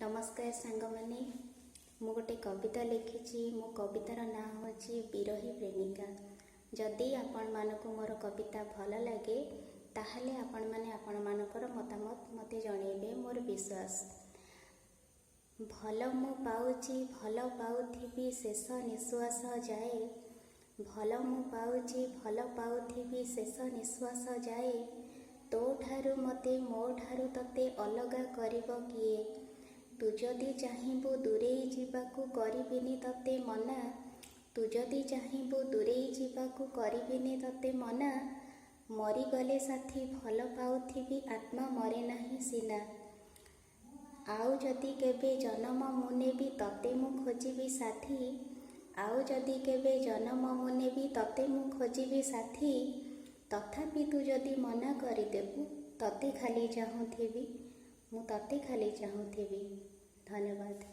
ନମସ୍କାର ସାଙ୍ଗମାନେ, ମୁଁ ଗୋଟେ କବିତା ଲେଖିଛି। ମୋ କବିତାର ନାଁ ହେଉଛି ବିରହୀ ପ୍ରେମିକା। ଯଦି ଆପଣମାନଙ୍କୁ ମୋର କବିତା ଭଲ ଲାଗେ, ତାହେଲେ ଆପଣମାନେ ଆପଣମାନଙ୍କର ମତାମତ ମୋତେ ଜଣାଇବେ, ମୋର ବିଶ୍ୱାସ। ଭଲ ମୁଁ ପାଉଛି, ଭଲ ପାଉଥିବି ଶେଷ ନିଶ୍ୱାସ ଯାଏ। ଭଲ ମୁଁ ପାଉଛି, ଭଲ ପାଉଥିବି ଶେଷ ନିଶ୍ୱାସ ଯାଏ। ତୋ ଠାରୁ ମୋତେ, ମୋ ଠାରୁ ତତେ ଅଲଗା କରିବ କିଏ? ତୁ ଯଦି ଚାହିଁବୁ ଦୂରେଇ ଯିବାକୁ, କରିବିନି ତତେ ମନା। ତୁ ଯଦି ଚାହିଁବୁ ଦୂରେଇ ଯିବାକୁ, କରିବିନି ତତେ ମନା। ମରିଗଲେ ସାଥୀ ଭଲ ପାଉଥିବି, ଆତ୍ମା ମରେ ନାହିଁ ସିନା। ଆଉ ଯଦି କେବେ ଜନମ ମୁଁ ନେବି, ତତେ ମୁଁ ଖୋଜିବି ସାଥୀ। ଆଉ ଯଦି କେବେ ଜନମ ମୁଁ ନେବି, ତତେ ମୁଁ ଖୋଜିବି ସାଥୀ। ତଥାପି ତୁ ଯଦି ମନା କରିଦେବୁ, ତତେ ଖାଲି ଚାହୁଁଥିବି, ମୁଁ ତତେ ଖାଲି ଚାହୁଁଥିବି। ଧନ୍ୟବାଦ।